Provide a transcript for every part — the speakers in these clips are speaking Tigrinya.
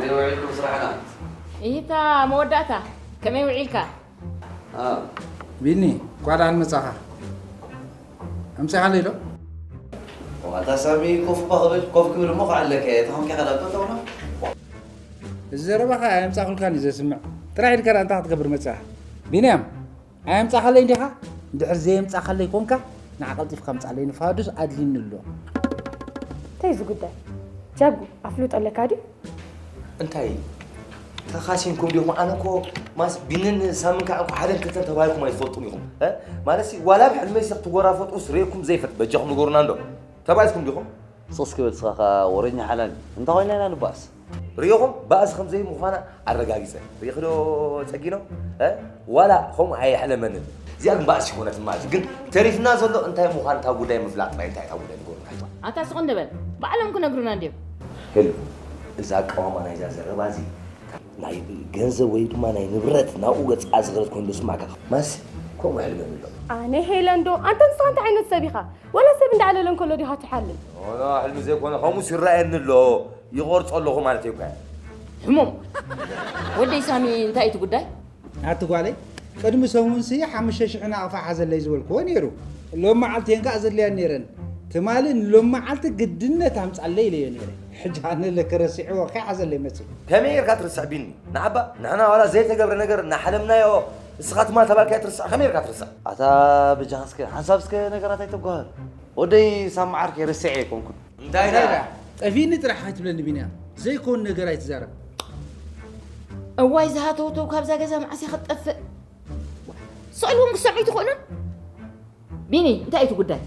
ከመይ ውዒልኩም ስራሕና? ይታ መወዳእታ ከመይ ውዒልካ? ኣዎ። ቢኒ፣ እንኳዕ ደሓን መጻኻ። ኣምጺኻለይ ዶ? ዋታ ሳሚ ኮፍ እኳ ክብል፣ ኮፍ ክብል እሞ ክዓለከ፣ እየ። ተኾንከ ከዳቶ ተውና? እዚ ዘረባኻ ኣየምጻኹልካን እዩ ዘስምዕ። ጥራሕ ኢልካ ደኣ እንታይ ክትገብር መጺኻ? ቢንያም፣ ኣየምጻኻለይ እንዲኻ? እንድሕር ዘየምጻኻለይ ኮንካ፣ ንዓ ቀልጢፍካ ምጻለይ፣ ንፋዱስ ኣድሊኒ ኣሎ። እንታይ እዚ ጉዳይ? ጃጉ፣ ኣፍልጦ ኣለካ ድዩ? እንታይ ተኻሲምኩም ዲኹም? ኣነ እኮ ማስ ቢንን ሳምን ከዓ እኮ ሓደን ክልተን ተባሂልኩም ኣይትፈልጡን ኢኹም። እ? ማለት ሲ ዋላ ብሕልመይ ሲ ክትጎራፈጡ ስሬኩም ዘይፈጥ በጃኹም ንገሩና እንዶ ተባኢስኩም ዲኹም? ስቕስ ክበል ስኻ ከዓ ወረኛ ሓላል እንታይ ኮይና ኢና ንባእስ? ሪኢኹም ባእሲ ከም ዘይምዃና ኣረጋጊፀ ሪኢኽዶ ፀጊኖ? እ? ዋላ ከምኡ ኣየሕለመንን። እዚኣ ግን ባእሲ ይኮነትን ማለት እዩ። ግን ተሪፍና ዘሎ እንታይ ምዃን እታ ጉዳይ ምፍላጥ ጥራይ እንታይ እታ ጉዳይ ንገሩና ይባ ኣታ ስቕ እንደበል ባዕሎም ክነግሩና እንድዮም። ሄሉ፣ እዛ ኣቃዋማ ናይዛ ዘረባ እዚ ናይ ገንዘብ ወይ ድማ ናይ ንብረት ናብኡ ገጻ ዝኽረት ኮይኑ ዝስማዕካ ማስ ከምኡ ሕልመኒ ኣሎ። ኣነ ሄለን ዶ ኣንተ ንስኻ እንታይ ዓይነት ሰብ ኢኻ? ወላ ሰብ እንዳዓለለ እንከሎ ዲኻ ትሓልም? ኖ ሕልሚ ዘይኮነ ከምኡስ ይረኣየኒ ኣሎ ይቆርጾ ኣለኹ ማለት እዩ እኳ። ሕሙም ወደይ ሳሚ እንታይ እቲ ጉዳይ? ኣቲ ጓለይ ቅድሚ ሰሙንሲ ሓሙሽተ ሽሕ ናቕፋ ሓዘለይ ዝበልክዎ ነይሩ። ሎም መዓልቲ እየን ከኣ ዘድልያን ነይረን። ትማሊ ንሎም መዓልቲ ግድነት ኣምጻለይ ኢለዮ ነይረ። ሕጂ ኣነ ለከ ረሲዕዎ ከይሓዘለይ መጺኡ። ከመይ ጌርካ ትርስዕ ቢኒ? ንዓባ ንሕና ዋላ ዘይተገብረ ነገር እናሓለምናዮ እስኻ ትማል ተባልካዮ ትርስዕ ከመይ ጌርካ ትርስዕ? ኣታ በጃኻ እስከ ሓንሳብ እስከ ነገራት ኣይተጓህር። ወደይ ሳሚ ዓርከይ ረሲዐ ኣይኮንኩን። እንታይ ደኣ? ጠፊእኒ ጥራሕ ኣይትብለኒ ቢንያም። ዘይኮን ነገር ኣይትዛረብ። እዋይ ዝሃተውተው ካብዛ ገዛ መዓስ ክትጠፍእ? ስቕ ኢልኩም ክሰምዑ ኣይትኽእሉን? ቢኒ እንታይ እዩ እቲ ጉዳይ?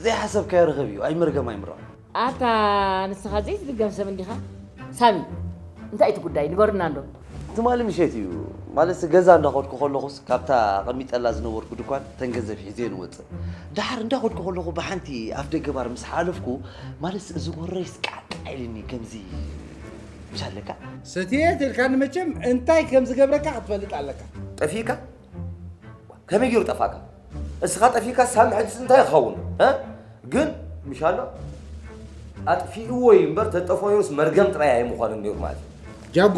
ዘይሓሰብካዮ ርኽብ እዩ ኣይምርገም ኣይምረቕ። ኣታ ንስኻ ዘይትድገም ሰብ እንዲኻ። ሳሚ እንታይ እዩ እቲ ጉዳይ ንገሩና እንዶ። ትማሊ ምሸት እዩ ማለት ገዛ እንዳኸድኩ ከለኹስ ካብታ ኣቐሚጠላ ዝነበርኩ ድኳን ተን ገንዘብ ሒዘ ንወፅእ። ደሓር እንዳኸድኩ ከለኹ ብሓንቲ ኣፍ ደገ ባር ምስ ሓለፍኩ ማለት እዚ ወረይስ ቃዕቃዕ ኢልኒ ከምዚ ምሻለካ። ሰትየ ተልካኒ መቸም እንታይ ከም ዝገብረካ ክትፈልጥ ኣለካ። ጠፊእካ? ከመይ ገይሩ ጠፋካ? እስኻ ጠፊእካ ሳሚ ሕጅስ እንታይ ይኸውን? እ? ግን ምሻሎ ኣጥፊእዎ እዩ እምበር ተጠፎ ነይሩስ መርገም ጥራይ ኣይምዃንን ነይሩ ማለት እዩ። ጃጉ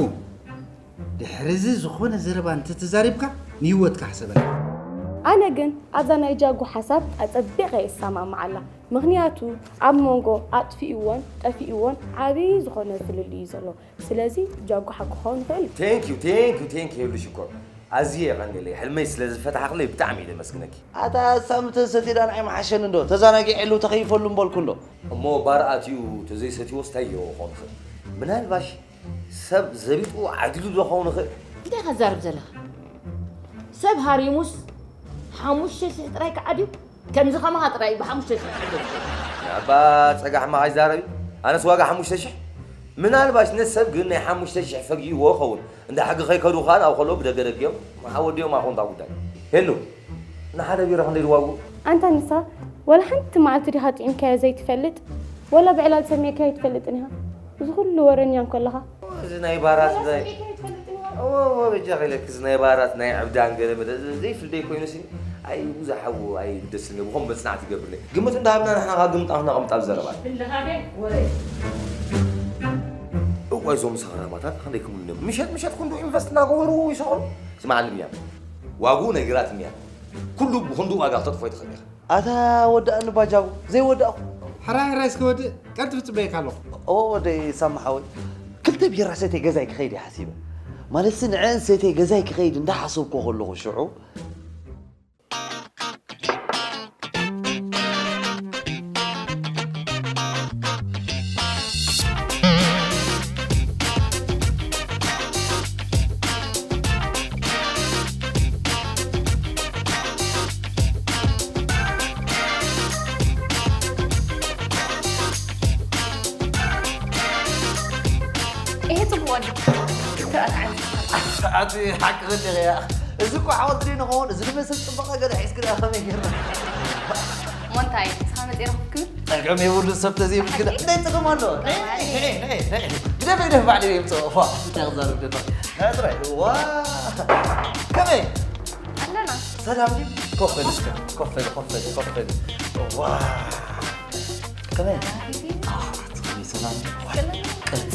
ድሕሪ እዚ ዝኾነ ዘረባ እንተተዛሪብካ ንህይወትካ ሕሰበላ። ኣነ ግን ኣብዛ ናይ ጃጉ ሓሳብ ኣጸቢቐ እየ እሰማማዓላ። ምኽንያቱ ኣብ መንጎ ኣጥፊእዎን ጠፊእዎን ዓቢ ዝኾነ ፍልልይ እዩ ዘሎ። ስለዚ ጃጉ ሓቂ ክኸውን ይኽእል እዩ። Thank you thank you thank you ሄሉ ሽኮር ኣዝየ የቐንየለይ ሕልመይ ስለ ዝፈታሕኽለይ ብጣዕሚ እየ ደመስግነኪ። ኣታ ሳምተን ሰትየ ደኣ ንዓይ ምሓሸኒ እንዶ ተዛናጊዐሉ ተኸይፈሉ ምበልኩ እንዶ። እሞ ባር ኣትዩ ተዘይሰትይዎስ ታይ ይኸውን ይኽእል ምናልባሽ ሰብ ዘቢጡ ዓዲሉ ዶ ክኸውን ይኽእል። እንታይ ኢኻ ትዛረብ ዘለኻ? ሰብ ሃሪሙስ ሓሙሽተ ሽሕ ጥራይ ክዓድዩ? ከምዚ ከማኻ ጥራይ ብሓሙሽተ ሽሕ ክዕደግ። ንኣባ ጸጋሕማ ኣይዛረብ እዩ። ኣነስ ዋጋ ሓሙሽተ ሽሕ ምናልባሽ ነቲ ሰብ ግን ናይ ሓሙሽተ ሽሕ ፈጊእዎ ክኸውን። እንዳ ሕጊ ከይከዱ ከኣ ናብኡ ከለዉ ብደገ ደጊኦም ኣወዲኦም ኣኾንታ ጉዳይ። ሄሉ ንሓደ ቢራ ክንደይ ድዋግኡ? ኣንታ ንሳ ወላ ሓንቲ መዓልቲ ዲኻ ጥዒምካዮ ዘይትፈልጥ? ወላ ብዕላል ሰሚዕካዮ ኣይትፈልጥን ኢኻ። እዚ ኩሉ ወረኛ እንከለኻ። እዚ ናይ ባራት ናይ እዎ እዎ በጃ ከይለክ እዚ ናይ ባራት ናይ ዕብዳን ገለ መለ ዘይፍልደይ ኮይኑ ሲ ኣይ ብዙሕ ሓው ኣይ ደስ ዝብል ብኸም መጽናዕቲ ይገብርለይ ግምት እንዳሃብና ንሕና ካ ግምጣ ክነቐምጣ ዘረባት ብልሃገ ወረ እዋይ እዞም ሰኽራማታት ክንደይ ክምሉ ምሸት ምሸት ክንዱ ኢንቨስት እናገበሩ ይሰቑሉ ስማዓኒ ብያ ዋጉ ነግራት እያ ኩሉ ብክንዱ ዋጋ ክተጥፎ ይትኽእል ኢኻ ኣታ ወዳእኒ ባጃቡ ዘይወዳእኹ ሕራይ ሕራይ እስኪ ወድእ ቀልጥፍ ጽበየካ ኣለኹ። እወ ወደይ ሳሚ ሓወይ ክልተ ቢራ ሰትየ ገዛይ ክኸይድ እየ ሓሲበ። ማለትሲ ንዐን ሰትየ ገዛይ ክኸይድ እንዳሓሰብኩ ከለኹ ሽዑ ይሄ ጽቡቅ ወዲ። ተራታዕን ኣቲ ሓቂ ዘለኸ እያ እዚ እኮ ሓወልቲ ደይ ንኸውን እዚ ዝመስል ጽባቐ ገለ ሒዝክ ደኣ ከመይ ጌርና ሞንታይ ንስኻ መጺና ክትክብል ጸገም የብሉ ሰብ ተዘይብልክ እንታይ ጸገም ኣሎ ግደፍ ግደፍ ባዕሊ የምጽኦ ፋ እንታይ ክዛረብ ደሎ ጥራይ ዋ ከመይ ኣለና ሰላም ድዩ ኮፍ በል እስከ ኮፍ በል ኮፍ በል ኮፍ በል ዋ ከመይ ኣራት ከመይ ሰላም ድዩ ቅርጺ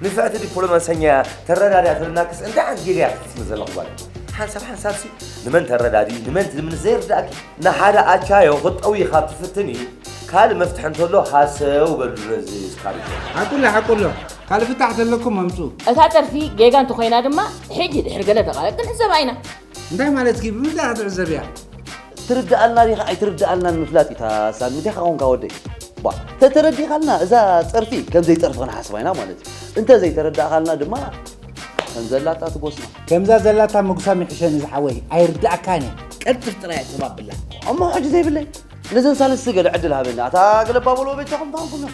ንፍዕቲ ዲፕሎማሰኛ ተረዳድያ ትብልና ክስ እንታይ ዓይነት ጌጋ እያ ክትፍጽሚ ዘለኹ ጓል? ሓንሳብ ሓንሳብሲ ንመን ተረዳዲ ንመን ትልምኒ ዘይርዳእኪ። ንሓደ ኣቻዮ ክጠዊ ካብ ትፍትኒ ካልእ መፍትሒ እንተሎ ሃሰው በሉ ነዚ ስካሪቶ። ሓቁሎ ሓቁሎ ካልእ ፍታሕ ተለኩም ኣምጹ። እታ ጸርፊ ጌጋ እንተኾይና ድማ ሕጂ ድሕሪ ገለ ደቓይቕ ክንዕዘባ ኢና። እንታይ ማለትኪ ብምንታይ ክትዕዘብያ? ትርድኣልና ዲኻ ኣይትርድኣልናን ምፍላጥ እዩ እታ ሳሚ እንታይ ኻኾንካ ወደይ ባ ተተረዲኻልና እዛ ፀርፊ ከም ዘይፀርፊ ክንሓስባ ኢና ማለት እዩ እንተ ዘይተረዳእኻልና ድማ ከም ዘላታ ትጎስና ከምዛ ዘላታ ምጉሳም ይሕሸኒ ዝሓወይ ኣይርድኣካን እየ ቀልጥፍ ጥራይ ኣፅባብላ እሞ ሕጂ ዘይብለይ ነዘን ሳልስቲ ገለ ዕድል ሃበኒ ኣታ ገለ ባበሎ በጃኹም ተሃንኩም እዮም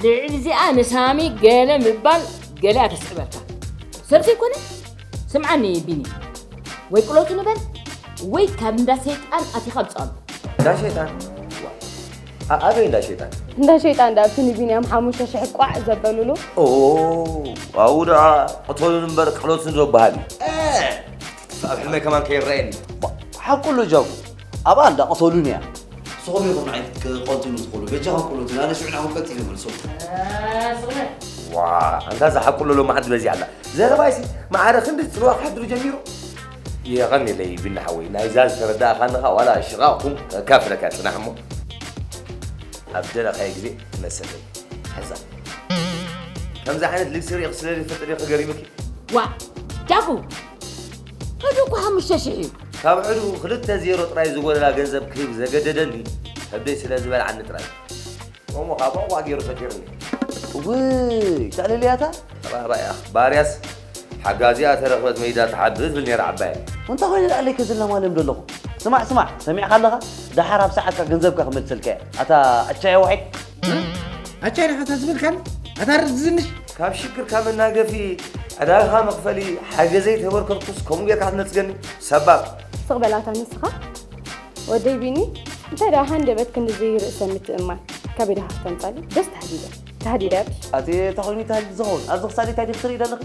ልዕሊ እዚኣ ንሳሚ ገለ ምባል ገሊኣ ተስዕበልካ ሰብ ዘይኮነ ስምዓኒ ቢኒ ወይ ቅሎቱ ንበል ወይ ካብ እንዳ ሰይጣን ኣቲኻ ኣምፅኣሉ እንዳ ሸይጣን ኣበይ እንዳ ሸይጣን እንዳ ሸይጣን ዳ ኣብቲ ንቢንያም ሓሙሽተ ሽሕ ቋዕ ዘበሉሉ ኣብኡ ደኣ ቅተሉን እምበር ቅሎቱን ዶ በሃል እዩ ኣብ ሕልመይ ከማን ከይረኣየኒ ሓቁ ኣሎ ጃጉ ኣብኣ እንዳ ቅተሉን እያ ንስኹም ኢኹም ንዓይ ክትቀትሉ ትኽእሉ። በጃኹም ቅሎት ኣነ ሽዑ ንዓኹም ቀልጢፈ እመልሰኩም። ዋ ኣንታ እዛ ሓቁ ሎሎማዓንቲ በዚሓ ኣላ። ዘረባይሲ ማዕረ ክንዲ ጽልዋ ክሕድሩ ጀሚሩ። የቐንየለይ ቢኒ ሓወይ ናይዛ ዝተረዳእኻኒ ኸኣ ዋላ ሽቓቕኩም ከካፍለካ እየ ጽናሕ እሞ ኣብ ዝደለኻዮ ግዜ ትመሰለይ። ሕዛ ከምዚ ዓይነት ልግሲ ሪኢኺ ስለ ዘይፈልጥ ድየ ክገሪመኪ። ዋእ ጃጉ ሕዱ እኮ ሓሙሽተ ሽሕ እዩ። ካብ ዕዱ ክልተ ዜሮ ጥራይ ዝጎደላ ገንዘብ ክህብ ዘገደደኒ ከብደይ ስለ ዝበልዓኒ ጥራይ እዩ። ከምኡ ከኣ ብዕቑባ ገይሩ ፈጢሩኒ። ውይ ተዕልልያታ? ኣባባያ ባርያስ ሓጋዚኣ ተረኽበት መይዳ ትሓብእ ትብል ነይራ ዓባየይ። እንታይ ኮይነ ደኣ ለይከ ዝለማለም ደለኹ? ስማዕ ስማዕ ሰሚዕካ ኣለኻ? ደሓር ኣብ ሰዓትካ ገንዘብካ ክመልሰልካ እየ ኣታ ኣቻየ ዋሒድ። ኣቻይ ዲኻ እታ ዝበልካኒ? ኣታ ርዚ ዝንሽ? ካብ ሽግርካ መናገፊ፣ ዕዳጋኻ መኽፈሊ፣ ሓገዘይ ተበርከትኩስ ከምኡ ጌርካ ክትነጽገኒ? ሰባብ። ስቕ በል ኣታ ንስኻ ወደይ ቢኒ፣ እንታይ ደኣ ሃንደበት ክንድዚ ርእሰ ምትእምማን ካበይ ዲኻ ክተምጻለይ? ደስ ተሃዲደ። ተሃዲደ ኣቢ። ኣቲ እንታይ ኮይኑ ተሃዲድ ዝኸውን? ኣብዚ ክሳደይ እንታይ ዲኺ ትርኢ ዘለኺ?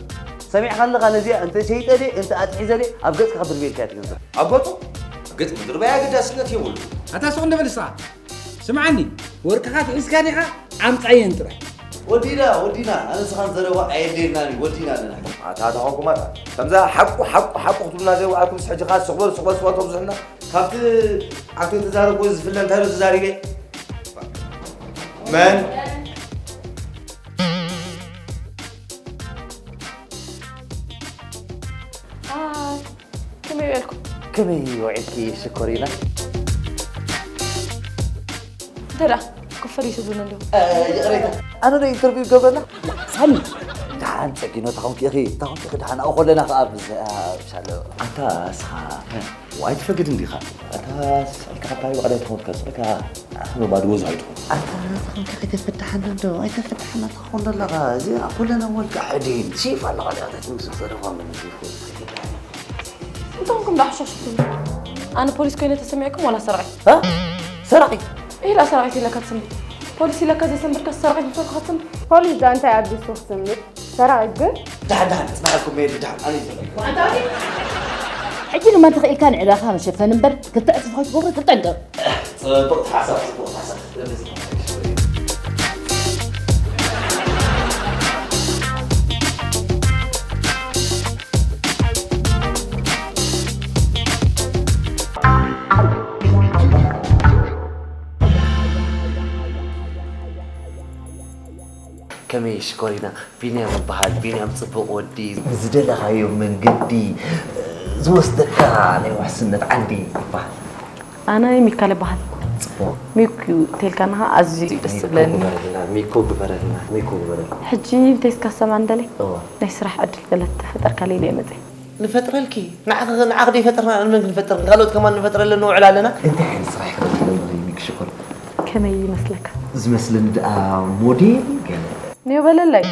ሰሚዕካ ኣለኻ ነዚኣ እንተ ሸይጠ ድየ እንተ ኣትሒዘ ድየ ኣብ ገጽካ ክድርብየልካ እያ እቲ ገንዘብ። ኣብ ገጹ? ግጥሚ ድርባይ ኣገዳስነት የብሉ። ኣታ ስቕ እንደ በል ንስኻ። ስምዓኒ፣ ወርቅኻ ኣትሒዝካ ዲኻ? ኣምጽኣየን ጥራይ። ወዲና ወዲና ኣነ ንስኻን ዘረባ ኣየድልየናን እዩ ወዲና ኣለና። ኣታ ተኾንኩም ኣታ ከምዛ ሓቁ ሓቁ ሓቁ ክትብሉና ዘይወዓልኩምስ ሕጂ ኸኣ ስቕ በሉ ስቕ በሉ ስቕ በሉ ተብዝሑልና ካብቲ ኣብቲ እተዛረብኩዎ ዝፍለ እንታይ ዶ ተዛሪበ? መን? ከመይ ውዒልኩም? ከመይ ውዒልኪ ሽኮሪና? ደዳ ኮፈር ይስብሉን ኣለዉ። ይቕሬታ ኣነ ዶ ኢንተርቪው ገብረላ? ሳሚ ደሓን ጸጊኖ ታኹንኪ ኢኺ ታኹንኪ ኢኺ ደሓን ኣብኡ ከለና ከኣ ብሻለ ኣታ እስኻ ኣይትፈግድን ዲኻ? ኣታ ስልካ ዓባይ ዋዕዳ ኣይትኾንካ ስልካ ኣኽሎ ባድዎ ዝሃይትኾን ኣታ ታኹንኪ ከይተፈታሓና ዶ ኣይተፈታሓና ትኸውን ኣለኻ እዚኣ ኩለና ወልቂ ዓዲ ሺፍ ኣለኻ ዲኣ ትምስል ዘለኻ ምን ሺፍ እንታይ ኾንኩም ዳሕሾሽ ትብሉ? ኣነ ፖሊስ ኮይነ ተሰሚዕኩም ዋላ ሰራቒት? እ? ሰራቒት? ኢላ ሰራቒት ኢለካ ትሰምዕ። ፖሊስ ኢለካ ዘይሰምብድካ ሰራቒት ምስ በልኩኻ ትሰምዕ። ፖሊስ ደኣ እንታይ ኣቢሱ ክስምዕ? ሰራቒት ግን? ዳሓን ዳሓን ጽናሕኩም መሄድ ዳሓን ኣነ ይዘለኩ። ሕጂ ድማ እንተኽኢልካ ንዕዳኻ መሸፈኒ እምበር ክልተ ዕጽፊ ከይትገብሮ ተጠንቀቕ። ጽቡቕ ሓሳብ ጽቡቕ ሓሳብ። ከመይ ሽኮሪና ቢንያም ይበሃል ቢንያም ፅቡቕ ወዲ ዝደለኻዮ መንገዲ ዝወስደካ ናይ ውሕስነት ዓንዲ ይበሃል ኣነ ሚካል ይበሃል ጽቡቕ ሚኩ ተልካና ኣዝዩ ደስ ዝብለኒ ግበረልና ሚኮ ግበረልና ሚኮ ግበረልና ሕጂ እንታይ እስካ ሰማ እንደለ ናይ ስራሕ ዕድል ገለ ተፈጠርካ ሌለ መጽእ ንፈጥረልኪ ንዓኺ ንዓኺ ደይፈጠርና ንመን ክንፈጥር ንካልኦት ከማን ንፈጥረለን ንውዕል ኣለና። እንታይ ዓይነት ስራሕ ኢኺ ደልድለሉ ሚኪ ሽኮር? ከመይ ይመስለካ? ዝመስለኒ ደኣ ሞዴል ገለ። ንዮ በለለይ።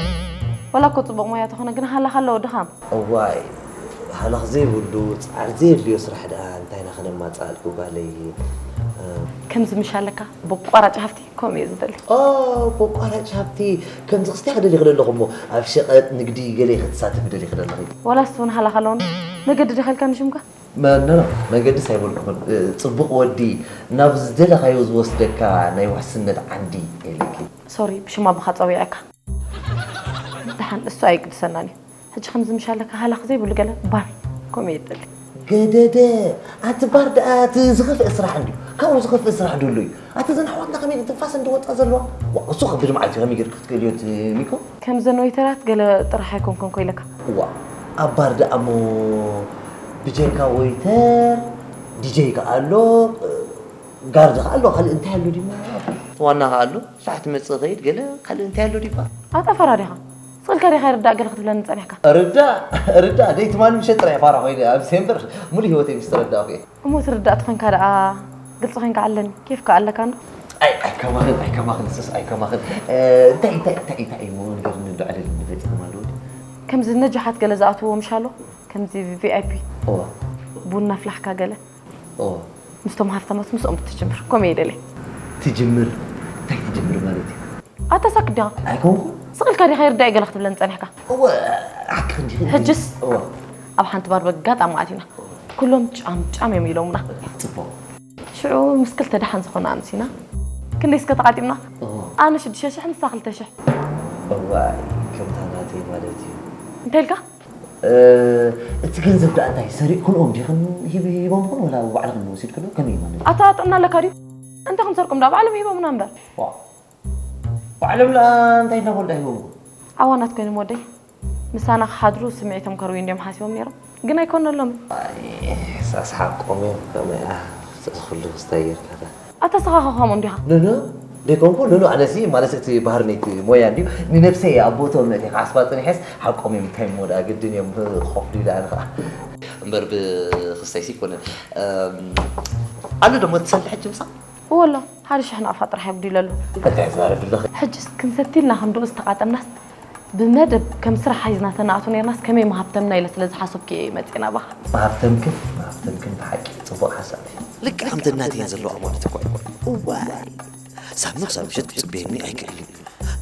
ወላ እኮ ጽቡቕ ሞያ ተኾነ ግን ሃላኽ ኣለዎ ድኻም። እዋይ ሃላኽ ዘይብሉ ጻዕሪ ዘየድልዮ ስራሕ ደኣ እንታይ ኢና ከነማጽኣልኪ ጓለይ። ከምዚ ምሽ ኣለካ በቋራጭ ሃፍቲ። ከምኡ እየ ዝደሊ። ኦ በቋራጭ ሃብቲ ከምዚ ክስታይ ክደሊ ክደለኹ እሞ ኣብ ሸቐጥ ንግዲ ገለ ክትሳተፊ ደሊኺ ደለኺ? ዋላስ እውን ሃላ ከለውን መገዲ ዶ ከልካ ንሽምካ? መኖ መገድስ ኣይበልኩኽን። ጽቡቕ ወዲ ናብ ዝደለኻዮ ዝወስደካ ናይ ውሕስነት ዓንዲ የለኪ። ሶሪ ብሽም ኣቦኻ ጸዊዐካ። እሱ ኣይቅድሰናን እዩ። ሕጂ ከምዚ ምሽ ኣለካ ሃላኽ ዘይብሉ ገለ ባር ከምኡ እየ እደሊ። ገደደ፣ ኣቲ ባር ደኣ እቲ ዝኸፍእ ስራሕ እንድዩ። ካብኡ ዝኸፍእ ስራሕ ዶ ኣሎ እዩ? ኣቲ እዘን ኣሕዋትና ከመይ ትንፋስ እንድወጻ ዘለዋ? ዋ፣ እሱ ከቢድ መዓልቲ ከመይ ጌርካ ክትክእልዮ እቲ ሚኮ? ከምዘን ወይተራት ገለ ጥራሕ ኣይኮንኩን ኮ ኢለካ። ዋ፣ ኣብ ባር ደኣ እሞ ብጀካ ወይተር፣ ዲጀይ ከኣ ኣሎ፣ ጋርድ ከኣ ኣሎ፣ ካልእ እንታይ ኣሎ ድዩ? ዋና ከኣ ኣሎ፣ ሳሕ ትመጽእ ኸይድ ገለ ካልእ እንታይ ኣሎ ድዩ? ኣታ ፈራዲኻ። ስቕ ኢልካ ዲኻ ይርዳእ ገለ ክትብለኒ ጸኒሕካ? ርዳእ፣ ርዳእ፣ ደይ ትማሊ ምሸት ጥራይ ፋራ ኮይነ ኣብ ሴምበር ሙሉ ህይወተይ ምስ ተረዳእኩ እየ። እሞ ትርዳእ ተኾንካ ደኣ ግልጺ ኮይንካ ኣለኒ። ኬፍካ ኣለካ እንዶ? ኣይ፣ ኣይ ከማኽን፣ ኣይ ከማኽን፣ ስስ፣ ኣይ ከማኽን። እ፣ እንታይ፣ እንታይ፣ እንታይ፣ እንታይ እሞ ንገርኒ እንዶ ዕለል ንፈጺም ኣለዎ። ከምዚ ነጃሓት ገለ ዝኣትዎ ምሽ ኣሎ? ከምዚ ቪ ኣይ ፒ። እዋ። ቡና ፍላሕካ ገለ? እዋ። ምስቶም ሃፍታማት ምስኦም ትጅምር። ከምኡ እየ ደልየ። ትጅምር? እንታይ ትጅምር ማለት እዩ? ኣታ ሳክት ዲኻ? ኣይኮንኩን። ስቕ ኢልካ ዲኻ ይርዳእ ገለ ክትብለኒ ጸኒሕካ? እወ፣ ሓቅኺ እንዲኺ። ሕጅስ? እወ። ኣብ ሓንቲ ባር በጋጣሚ ኣቲና። ኩሎም ጫም ጫም እዮም ኢሎሙና። ጽቡቕ። ሽዑ ምስ ክልተ ደሓን ዝኾና ኣምሲና። ክንደይ እስከ ተቓጢምና? እወ። ኣነ ሽዱሽተ ሽሕ ንሳ ክልተ ሽሕ። እዋይ፣ ከምታ ናተይ ማለት እዩ። እንታይ ኢልካ? እ፣ እቲ ገንዘብ ደኣ እንታይ ሰሪቕክንኦም ዲኽን ሂብ-፣ ሂቦምክን ወላ ባዕልኽን ወሲድክንኦ? ከመይ ማለት እዩ? ኣታ ጥዕና ኣለካ ድዩ? እንታይ ክንሰርቆም ደኣ ባዕሎም ሂቦምና እምበር። ዋው። ባዕሎም ደኣ እንታይ እናበሉ ደኣ ሂቦምኩም? ዓዋናት ኮይኖም ወደይ። ምሳና ክሓድሩ ስምዒቶም ከርውዩ እንድዮም ሓሲቦም ነይሮም። ግን ኣይኮነሎምን። ኣይ፣ ሳስ ሓቆም እዮም። ከመይ፣ ኣ፣ እዚ ኩሉ ክስታይ ጌርካ ኸ? ኣታ ስኻ ኸ ከምኡ እንዲኻ? ኖ፣ ኖ፣ ደይኮንኩ፣ ኖ፣ ኖ፣ ኣነሲ ማለት እቲ ባህሪ ናይቲ ሞያ እንድዩ። ንነብሰይ ኣብ ቦትኦም መእትየ ክሓስባ ጽኒሐስ፣ ሓቆም እዮም፣ እንታይ እሞ ደኣ ግድን እዮም ክኸፍሉ ኢለ ኣነ ኸኣ። እምበር ብኽሰይሲ ኣይኮነን። እም፣ ኣሎ ደሞ ትሰሊ ሕጂ ምሳ? እወ ኣሎ፣ ሓደ ሽሕ ናቕፋ ጥራሕ የጉዲለ ኣሎ። እንታይ ትዛረቢ ኣለኺ? ሕጅስ ክንሰቲ ኢልና ክንድኡ ዝተቓጠምናስ ብመደብ ከም ስራሕ ሒዝና ተናእቱ ነይርናስ ከመይ ምሃብተምና ኢለ ስለ ዝሓሰብኩ እየ መጺእ ናባኻ። ምሃብተምክን፣ ምሃብተምክን ብሓቂ ጽቡቕ ሓሳብ እዩ። ልክዕ ከምተን ናተይን ዘለዋ ማለት እኮ እዩ። እዋይ፣ ሳሚ ክሳብ ምሸት ክጽበየኒ ኣይክእልን እዩ።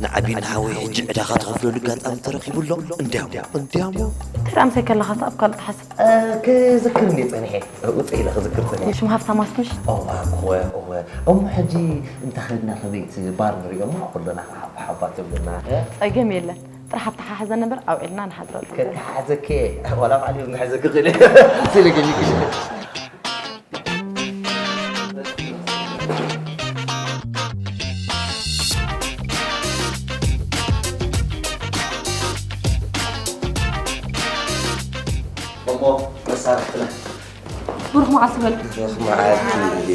ንዓቢን ንሓወይ ሕጂ ዕዳኻ ትኸፍለሉ ኣጋጣሚ ተረኺቡ ኣሎ። እንድያሞ፣ እንድያሞ። እንታይ ደኣ ምሳይ ከለኻ ኣብ ካልእ ትሓስብ? እ፣ ክዝክር እንድየ ጸኒሐ። ውጽእ ኢለ ክዝክር ጸኒሐ። ሽም ሃብታም ኣስምሽ? እወ፣ እወ፣ እወ። እሞ ሕጂ እንተ ኸድና ከመይ እቲ ባር ንርእዮ እሞ ኩልና ሓባ ሓባ ተብልና። ጸገም የለን። ጥራሕ ኣተሓሕዘ ነበር ኣውዒልና ንሓድረሉ። ከተሓዘኪ፣ ዋላ ባዕለይ እውን ክሕዘኪ ክእል እየ። ስለ ገሊኩሽ። እሞ መሳርሕትና። ብሩኽ መዓልቲ በል። ብሩኽ መዓልቲ።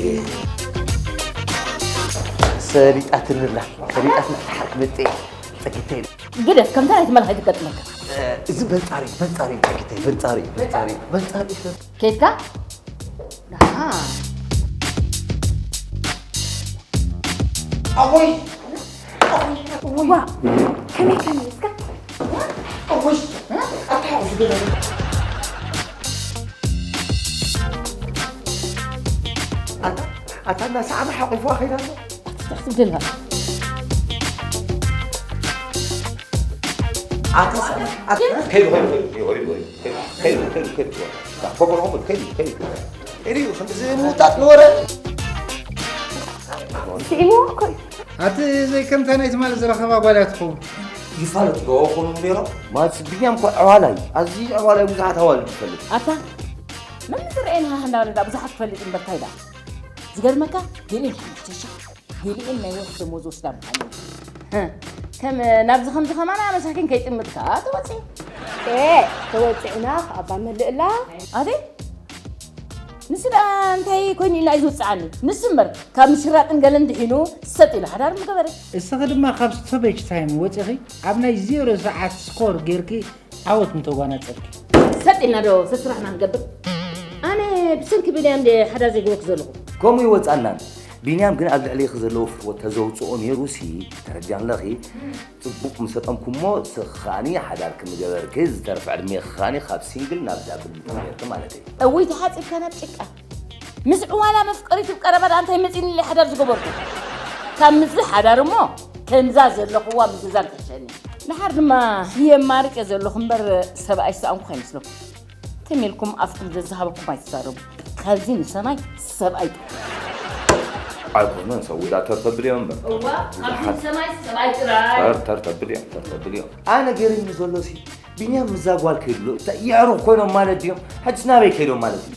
ሰሊጣትኒ ኣላ፣ ሰሊጣትኒ ክትሓርቅ መጽእ። ጸጊተይ። ግደፍ፣ ከምታ ናይ ትማሊ ከይትገጥመካ። እ፣ እዚ በንጻሪ፣ በንጻሪ፣ ጸጊተይ፣ በንጻሪ፣ በንጻሪ፣ በንጻሪ። ኬድካ? ደሓን። ኣቦይ! ዋ! ከመይ፣ ከመይ እስከ? ኣቦይ! ኣታ ሓቑፊ ገለ። ኣታ፣ ኣታ እናሰዓመ ሓቑፍዋ ከይዳ ኣሎ። ትሕቲ ደልካ። ኣታ ሰ-፣ ኣታ ከይዱ፣ ከይዱ፣ ከይዱ፣ ከይዱ፣ ከይዱ፣ ከይዱ፣ ከይዱ፣ ከይዱ፣ ከይዱ፣ ከይዱ፣ ከይዱ፣ ከይዱ፣ ከይዱ፣ ከይዱ፣ ከይዱ፣ ከምዚ ምውጣጥ ንወረ። ስዒብዎ እኮ እዩ። ኣቲ ዘይከምታ ናይ ትማሊ ዝረኸባ ጓል እያ ትኸውን። ይፋለጡ ዶ ኾኑ ነይሮም? ማለት ብንያም እኮ ዕዋላ እዩ። ኣዝዩ ዕዋላ እዩ፣ ብዙሓት ኣዋልድ ይፈልጥ። ኣታ መን ዝረአየን ሃህ እንዳበለ ዳ ብዙሓት ትፈልጥ እምበር ታይ ዳ? ዝገርመካ ገሊኤን ሓሙሽተ ሽሕ ገሊኤን ናይ ወርሒ ደሞዝ ወስዳ ምዃኑ። ህ፣ ከም ናብዚ ከምዚ ከማና መሳኪን ከይጥምጥካ ተወፂ። ኤ፣ ተወፂዕና ከኣባ መልእላ። ኣቲ ንሱ ደኣ እንታይ ኮይኑ ኢና እዩ ዝውፅዓኒ? ንሱ እምበር ካብ ምሽራጥን ገለን ድሒኑ ሰጥ ኢሉ ሓዳር ምገበረ። እስኺ ድማ ካብ ስቶፔጅ ታይም ወፂኺ ኣብ ናይ ዜሮ ሰዓት ስኮር ጌርኪ ዓወት ምተጓናጸፍኪ። ሰጥ ኢልና ዶ ሰስራሕና ንገብር? ኣነ ብሰንኪ ብንያም ድየ ሓዳር ዘይገበርኩ ዘለኹ? ከምኡ ይወጻላን። ቢንያም ግን ኣብ ልዕሌኺ ዘለዎ ፍትወት ተዘውጽኦ ነይሩሲ፣ ተረዲኣን ኣለኺ? ጽቡቕ ምስ ሰጠምኩሞ፣ ንስኺ ከኣኒ ሓዳር ክምገበርኪ፣ ዝተረፈ ዕድሜኺ ከኣኒ ካብ ሲንግል ናብ ዳብል ምተቐየርኪ ማለተይ። እውይ፣ ተሓጺብካ ናብ ጭቃ። ምስ ዕዋላ መፍቀሪቱ ቀረባ ደኣ እንታይ መጺኒ ኢለ ሓዳር ዝገበርኩ? ካብ ምስዚ ሓዳር እሞ ከምዛ ዘለኽዋ ምዝዛም ትሕሸኒ። ደሓር ድማ የማርጽ እየ ዘለኹ እምበር ሰብኣይ ዝሰኣንኩ ከይመስለኩም። ትም ኢልኩም ኣፍኩም ዘዝሃበኩም ኣይትዛረቡ። ካብዚ ንሰማይ ሰብኣይ ኣይኮነን፣ ሰብ ውዳእ ተር ተብል እዮም እምበር። እዋ፣ ካብቲ ሰማይ ሰብኣይ ጥራይ። ተር ተር ተብል እዮም፣ ተር ተብል እዮም። ኣነ ገርም ዘሎ ሲ ቢንያም ምዛ ጓል ከይድሎ እንታይ የዕሩኽ ኮይኖም ማለት ድዮም? ሕጅስ ናበይ ከይዶም ማለት እዩ?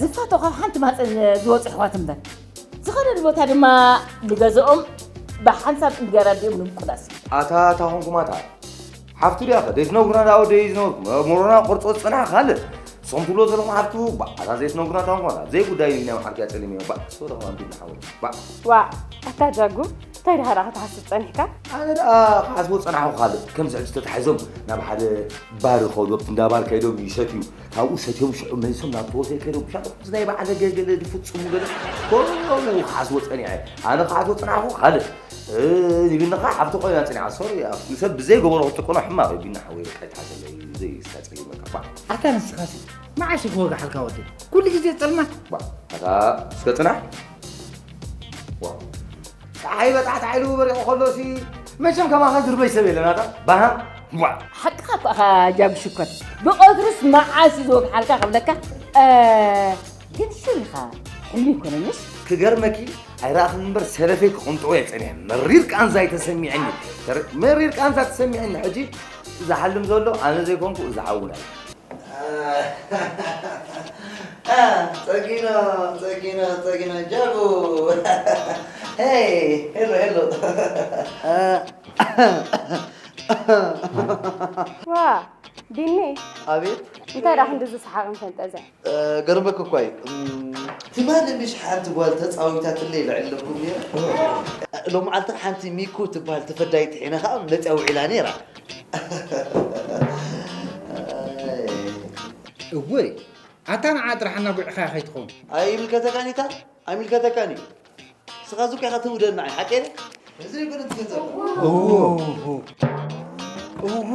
ዝፋቶ ካብ ሓንቲ ማፀን ዝወፁ ኣሕዋት እምበር ዝኸደሉ ቦታ ድማ ንገዝኦም ብሓንሳብ እንገራ ድዮም ንምቁላስ። ኣታ እታ ኾንኩም ኣታ ሓፍቱ ዲያ ኸ ዘይትነግሩና ዳ ወደይ ዝነበርኩም ሞሮና ቅርጾ ዝጸንሐ ካልእ ንስኹም ትብሎ ዘለኹም ሓፍቱ ባዕ ኣታ ዘይትነግሩና እታ ኾንኩም ኣታ ዘይጉዳይ ቢንያም ዓርኪ ኣጸሊም እዮም ባዕ ሰው ደኸም ቢና ሓወይ ባዕ ዋእ ኣታ ጃጉ እንታይ ደኣ ደኣ ክትሓስብ ጸኒሕካ? ኣነ ደኣ ክሓስቦ ዝጸናሕኩ ካልእ ከምዚ ሕጂ ተታሒዞም ናብ ሓደ ባር ይኸዱ ኣብቲ እንዳ ባር ከይዶም ይሰትዩ ካብኡ ሰትዮም ሽዑ መሊሶም ናብቲ ሆቴል ከይዶም ሻጦ እዚ ናይ በዓለ ገለ ድፍጽሙ ገለ ከምኡ ክሓስቦ ጸኒሐ ኣነ ክሓስቦ ዝጸናሕኩ ካልእ ንግንኻ ሓፍቲ ኮይና ጽኒዓ ሶሪ ንሰብ ብዘይ ገበሮ ክትጭቆኖ ሕማቕ እዩ ቢና ሓወይ በቃ ይትሓዘለይ ዘይስታ ጸሊመካ ባ ኣታ ንስኻሲ መዓስ እዩ ክወግሓልካ ወዲ ኩሉ ግዜ ጸልማት ባ ኣታ እስከ ጽናሕ ዋ ጸሓይ በጣዕታ ኢሉ በሪቑ ከሎሲ መቸም ከማኻ ዝርበይ ሰብ የለን ኣታ ባሃ ዋ ሓቅኻ እኮ ኢኻ ጃጉ ሽኮር ብቐትሩስ መዓስ እዩ ዝወግሓልካ ክብለካ ግን ሽም ኢኻ ሕልሚ ይኮነንስ ክገርመኪ ኣይረኣኽን እምበር ሰለፈይ ክቕንጥዎ እየ ጸኒሐ መሪር ቃንዛ እዩ ተሰሚዐኒ መሪር ቃንዛ ተሰሚዐኒ ሕጂ ዝሓልም ዘሎ ኣነ ዘይኮንኩ እዚ ሓውና እዩ ጸጊኖ ጸጊኖ ጸጊኖ ጃጉ ሄይ ሄሎ ሄሎ ዋ ቢኒ ኣቤት እንታይ ደኣ ክንዲ ዝሰሓቕን ፈንጠዘ ገርመክ እኳ እዩ ትማሊ ምሽ ሓንቲ ጓል ተፃዊታትለይ ልዕለኩም ነይራ ሎመዓልቲ ሓንቲ ሚኩ ትበሃል ተፈዳይት ሒነ ከዓ መፅያ ውዒላ ነይራ እወይ ኣታ ንዓ ጥራሕ ኣናጒዕኻያ ከይትኸውን ኣይምልከተካን ኢታ ኣይምልከተካን እዩ ንስኻ ዙካ ኢኻ ትውደና እዩ ሓቂ እዚ ይኩን ትገንዘብ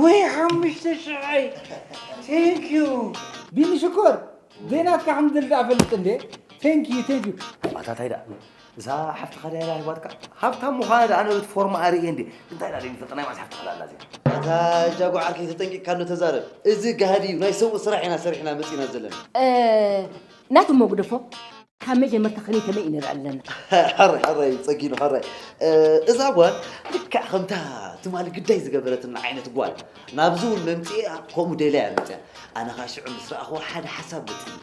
ወይ ሓሙሽተ ሽዐይ ቴንኪዩ ቢኒ ሽኮር ዘይናትካ ከም ዝልዳ ፈልጥ እንዴ ቴንኪዩ ቴንኪዩ ኣታ እንታይ ደኣ እዛ ሓፍትኻ ድያ ሂባትካ ሃብታም ምዃና ደኣ ነበቲ ፎርማ ኣርእየ እንዴ እንታይ ደኣ ደይንፈልጥ ናይ ማስ ሓፍትኻ ደኣ ኣላ እዚኣ ኣታ ጃጎ ዓርከይ ተጠንቂቕካ እንዶ ተዛረብ እዚ ጋህዲ እዩ ናይ ሰብኡ ስራሕ ኢና ሰሪሕና መፂና ዘለና ናቱ መጉደፎ ካብ መጀመርታ ከመይ ከመይ እዩ ንርኢ ኣለና ሕራይ ሕራይ ፀጊኑ ሕራይ እዛ ጓል ልክዕ ከምታ ትማሊ ግዳይ ዝገበረትና ዓይነት ጓል ናብዚ እውን መምፅኤ ከምኡ ደልያ እያ መፅያ ኣነ ከዓ ሽዑ ምስ ረኣኽዎ ሓደ ሓሳብ መፅኒ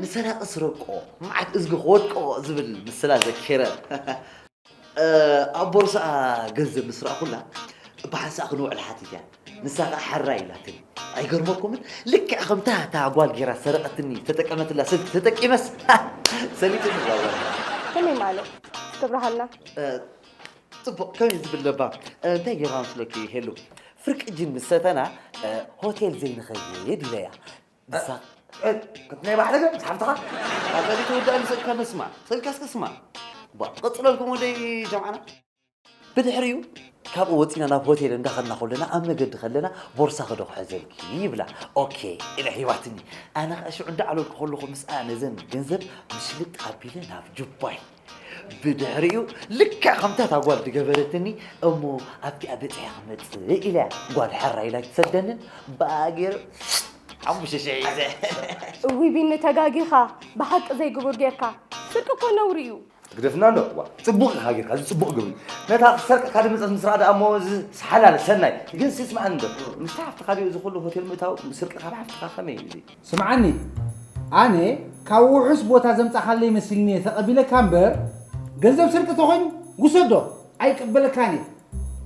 ንሰራቂ ስረቆ መዓት እዝጊ ክወድቆ ዝብል ምስላ ዘኪረ ኣብ ቦርሳኣ ገንዘብ ምስ ረኣኹላ ብሓንሳእ ክንውዕል ሓቲት እያ ንሳ ከዓ ሓራይ ኢላትኒ ኣይገርመኩምን ልክዕ ከምታ እታ ጓል ጌራ ዝሰረቀትኒ ዝተጠቀመትላ ስልኪ ተጠቂመስ ሰሊጥኒ እዛ ጓል ከመይ ማለት እስከ ብርሃልና ፅቡቅ ከመይ ዝብል ለባ እንታይ ጌርና መስለኪ ሄሉ ፍርቂ ጅን ምስ ሰተና ሆቴል ዘይንኸይድ ኢለያ ንሳ ናይ ባዕለገ ምስ ሓፍትኻ ኣጸሊቱ ወዳእ ንስእካ ነስማዕ ስእልካ እስከ ስማዕ ቧ ቀጽለልኩም ወደይ ጀምዓና ብድሕሪኡ ካብኡ ወፂና ናብ ሆቴል እንዳኸድና ከለና ኣብ መገዲ ከለና ቦርሳ ክዶ ክሕዘልኪ ይብላ ኦኬ ኢለ ሂባትኒ ኣነ ከዓ ሽዑ እንዳዕለልኩ ከለኹ ምስኣ ነዘን ገንዘብ ምሽልጥ ኣቢለ ናብ ጁባይ ብድሕሪኡ ልክዕ ከምታ እታ ጓል ዝገበረትኒ እሞ ኣብቲኣ በፂሐ ክመፅእ ኢለ ጓል ሕራ ኢላ ትሰደንን ብኣ ገይረ ሓሙሽተ ሽሕ ሒዘ እውይ ቢኒ ተጋጊኻ ብሓቂ ዘይግቡር ጌርካ ስርቂ እኮ ነውሪ እዩ ትግደፍና ኣሎ ዋ ጽቡቕ ኢኻ ጌርካ እዚ ጽቡቕ ግብሪ ነታ ክሰርቀካ ድመጸት ምስ ረኣ ደኣ እሞ እዚ ዝሓላለ ሰናይ ግን ስስምዓኒ እንዶ ምስታ ሓፍትኻ ድዩ እዚ ኩሉ ሆቴል ምእታው ስርቂ ካብ ሓፍትኻ ከመይ እዩ እዚ ስምዓኒ ኣነ ካብ ውሑስ ቦታ ዘምጻኻለይ መሲልኒ እየ ተቐቢለካ እምበር ገንዘብ ስርቂ ተኾይኑ ውሰዶ ኣይቅበለካን እየ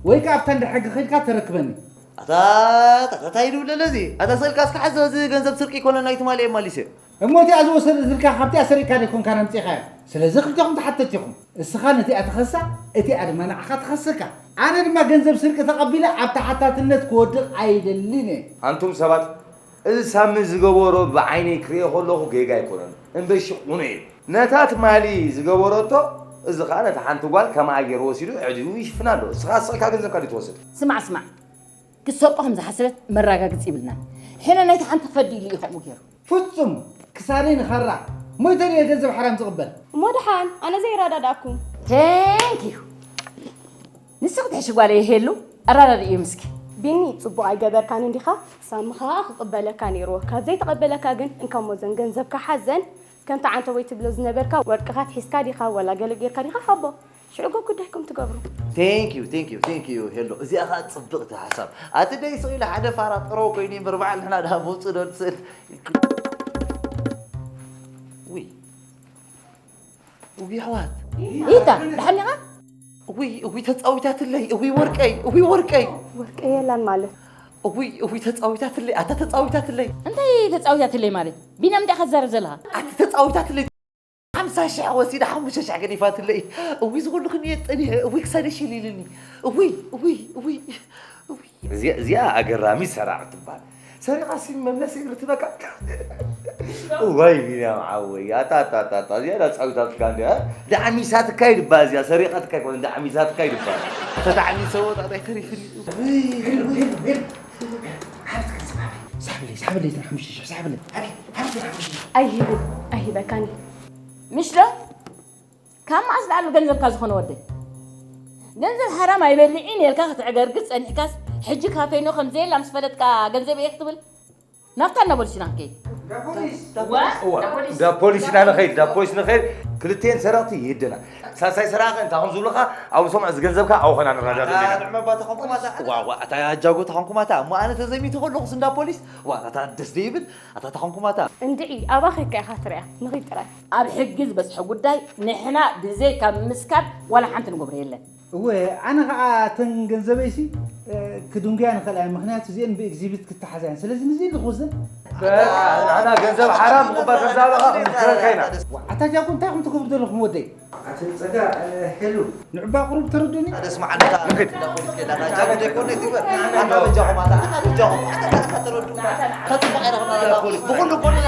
ወይ ከኣ ኣብታ እንዳ ሕጊ ከይድካ ተረክበኒ ኣታ ታታታይ ድብለለ እዚ ኣታ ስእልካ እስካ ሓዞ እዚ ገንዘብ ስርቂ ይኮነ ናይ ትማሊ እየ ማሊሰ እሞ እቲኣ ዝወሰደትልካ ካብቲኣ ሰሪቕካ ደይኮንካ ነምጺኻያ ስለዚ ክልቴኹም ተሓተቲ ኢኹም እስኻ ነቲኣ ትኸሳ እቲኣ ድማ ንዓኻ ትኸሰካ ኣነ ድማ ገንዘብ ስርቂ ተቐቢለ ኣብ ተሓታትነት ክወድቕ ኣይደልን እየ ኣንቱም ሰባት እዚ ሳሚ ዝገበሮ ብዓይነይ ክሪኦ ከለኹ ጌጋ ኣይኮነን እምበሺ ቁኑዕ እዩ ነታ ትማሊ ዝገበረቶ እዚ ኸዓ ነታ ሓንቲ ጓል ከምኣ ገይሩ ወሲዱ ዕድኡ ይሽፍን ኣሎ እስኻ ስቕልካ ገንዘብካ ድዩ ትወስድ ስማዕ ስማዕ ክትሰርቆ ከም ዝሓሰበት መረጋግፂ ይብልናን ሕነ ናይቲ ሓንቲ ፈዲሉ እዩ ከምኡ ገይሩ ፍፁም ክሳደይ ንኸራ ሞይተ ድየ ገንዘብ ሓራም ዝቕበል እሞ ደሓን ኣነ ዘይረዳዳእኩም Thank you ንስኺ ትሕሺ ጓለይ ሄሉ ኣረዳድእዮም እስኪ ቢኒ ፅቡቕ ኣይገበርካን እንዲኻ ሳሚ ኸዓ ክቕበለካ ነይርዎ ካብ ዘይተቐበለካ ግን እንካሞ ዘን ገንዘብካ ሓዘን ከምቲ ዓንተቦይ ትብሎ ዝነበርካ ወርቅኻ ትሒዝካ ዲኻ ዋላ ገለ ጌርካ ዲኻ ሃቦ። ሽዑ እኮ ጉዳይኩም ትገብሩ። Thank you, thank you, thank you ሄሎ። እዚኣ ኸዓ ጽብቕቲ ሓሳብ። ኣቲ ደይ ስቕ ኢሉ ሓደ ፋራ ጥሮ ኮይኑ እምበር በዓል ንሕና ድኣ ምውጽእ ዶ ንስእል? ውይ ውይ ኣሕዋት ይታ ደሓን ኢኻ? እውይ እውይ ተጻዊታትለይ እውይ ወርቀይ እውይ ወርቀይ ወርቂ የላን ማለት እውይ እውይ ተጻዊታትለይ ኣታ ተጻዊታትለይ እንታይ ተጻዊታትለይ ማለት ቢና ምንታይ ከዛረብ ዘለኻ? ኣቲ ተጻዊታትለይ ሓምሳ ሽሕ ወሲዳ ሓሙሽተ ሽሕ ገዲፋትለይ እውይ ዝኹሉ ክንየ ጸኒሐ እውይ ክሳደ ሽሊልኒ እውይ እውይ እውይ እውይ እዚኣ እዚኣ ኣገራሚ ሰራቕ ትባል ሰሪቓ ሲ መምለሲ እግሪ ትበካ እዋይ ቢንያም ዓወይ ኣታ ኣታ ኣታ ኣታ እዚኣ ዳ ጻዊታትካ እንዲ ዳዕሚሳትካ ይድባ እዚኣ ሰሪቓትካ ይኮነ ዳዕሚሳትካ ይድባ ተዳዕሚሰ ወጣ ታይ ተሪፍኒ ሳሕብለይ ሳሕብለይ እተን ሓሙሽተ ሽሕ ሳሕብለይ ኣይሂቡ ኣይሂበካን እዩ ምሽ ዶ ካብ መዓስ ላዕሉ ገንዘብካ ዝኾነ ወደይ ገንዘብ ሓራም ኣይበልዕን ኢልካ ክትዕገርግር ጸኒሕካስ ሕጂ ካፌኖ ከም ዘየላ ምስ ፈለጥካ ገንዘብ እየ ክትብል ናብታ እናቦልሽና ክንከይድ ዳ ፖሊስ ኢና ንኸይድ ዳ ፖሊስ ንኸይድ ክልቴን ሰረቕቲ ይህደና ሳልሳይ ሰራቂ እንታይ ከም ዝብሉኻ ኣብሶም እዚ ገንዘብካ ኣብኸና ንረዳዶ ሌና ንዕመባ ተኾንኩማታ ዋዋ ኣታ ኣጃጎ ተኾንኩማታ እሞ ኣነ ተዘሚቱ ከለኹስ እንዳ ፖሊስ ዋ ኣታ ደስ ዘይብል ኣታ ተኾንኩማታ እንድዒ ኣባኺ እካ ኢኻ ትሪኣ ንኺድ ጥራይ ኣብ ሕጊ ዝበፅሐ ጉዳይ ንሕና ብዘይ ካብ ምስካብ ዋላ ሓንቲ ንገብሮ የለን እወ ኣነ ከዓ እተን ገንዘበይሲ ክድንጉያ ንኽእል እየ ምክንያቱ እዚአን ብኤግዚቢት ክተሓዛ እየን ስለዚ ንዚ ልኽወስደን ኣና ገንዘብ ሓራም ምቕባል ከም ዝሃበኻ ክንዝክረካ ኢና ኣታ ጃጎ እንታይ ከም ትገብሩ ዘለኹም ወደይ ኣቲ ፀጋ ሄሉ ንዕባ ቁሩብ ተረዱኒ ኣደስማዓንታ ጃጎ ዘይኮነ ይበር ኣና በጃኹም ኣታ ኣና በጃኹም ኣታ ተረዱ ከፅቡቕ ኣይረኽና ብኩሉ ጎንና